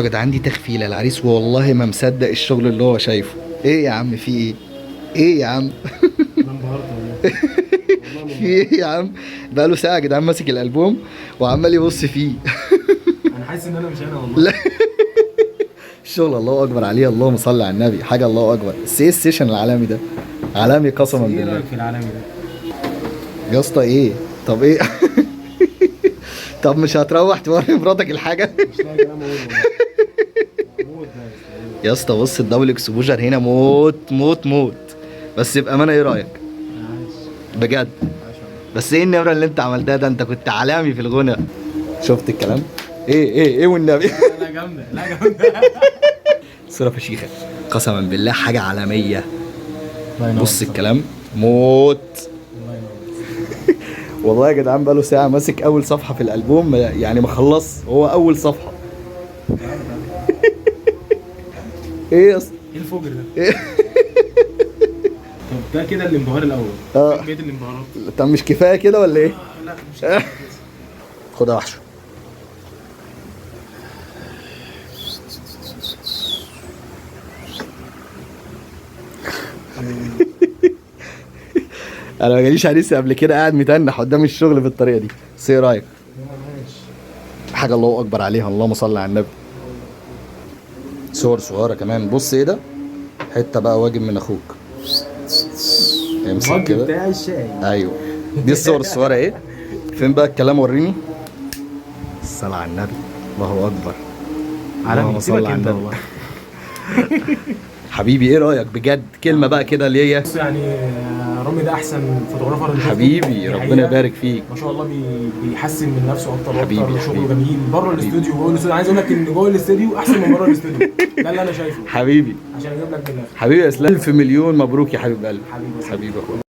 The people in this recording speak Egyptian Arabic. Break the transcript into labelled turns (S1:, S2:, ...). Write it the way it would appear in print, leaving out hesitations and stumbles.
S1: يا جدعان دي تخفيله العريس، والله ما مصدق الشغل اللي هو شايفه. ايه يا عم في ايه؟ ايه يا عم؟
S2: انا انبهرت والله. والله
S1: في ايه يا عم؟ بقاله ساعة يا جدعان ماسك الالبوم وعمال يبص فيه.
S2: انا حاسس ان انا مش انا والله.
S1: لا الشغل الله اكبر عليه، اللهم صل على النبي، حاجة الله اكبر. بس ايه ال session العالمي ده؟ عالمي قسما
S2: ايه
S1: بالله.
S2: رايك في العالمي ده؟
S1: يا اسطى ايه؟ طب ايه؟ طب مش هتروح توري مراتك الحاجة؟
S2: مش لاقي كلام اقوله والله. موت ده يا اسطى.
S1: يا اسطى بص ال double exposure هنا موت موت موت. بس بامانه ايه رايك؟
S2: عايش.
S1: بجد.
S2: عايش والله.
S1: بس ايه النمرة اللي انت عملتها ده؟ انت كنت عالمي في الغنى. شفت الكلام؟ ايه ايه ايه والنبي.
S2: لا جامدة، لا جامدة.
S1: صوره فشيخه قسما بالله، حاجة عالمية. بص الكلام موت.
S2: الله ينور.
S1: والله يا جدعان بقاله ساعة ماسك اول صفحة في الالبوم، يعني ما خلص هو اول صفحة. ايه يا اسطى؟
S2: ايه الفجر ده؟ طب ده كده الانبهار الاول. بقية الانبهارات.
S1: طب مش كفاية كده ولا ايه؟
S2: لا مش كده.
S1: خدها وحشة. انا ما جاليش عريس قبل كده قاعد متنح قدام الشغل بالطريقة دي. بس ايه رايك؟
S2: ماشي.
S1: حاجة الله اكبر عليها، اللهم صل على النبي. صور صغيرة كمان. بص ايه ده؟ حتة بقى واجب من اخوك. امسك
S2: المج
S1: كده.
S2: بتاع الشاي.
S1: ايوه دي الصور الصغيرة. ايه فين بقى الكلام؟ وريني. الصلاة على النبي، الله اكبر. اللهم
S2: عالمي.
S1: صل
S2: سيبك
S1: على
S2: انت
S1: النبي.
S2: والله.
S1: حبيبي ايه رايك بجد؟ كلمة بقى كده ليا.
S2: بص يعني رامي ده احسن photographer انا شفته.
S1: حبيبي
S2: دي
S1: ربنا
S2: حقيقة.
S1: يبارك فيك.
S2: ما شاء الله بيحسن من نفسه اكتر
S1: حبيبي،
S2: واكتر. شغله
S1: حبيبي.
S2: جميل بره
S1: حبيبي.
S2: الاستوديو وجوه الاستوديو. عايز اقول لك ان جوه الاستوديو احسن من بره الاستوديو. ده اللي انا شايفه.
S1: حبيبي
S2: عشان اجيب لك من الاخر.
S1: حبيبي يا اسلام، الف مليون مبروك يا حبيب قلبي.
S2: حبيبي.
S1: حبيبي اخويا.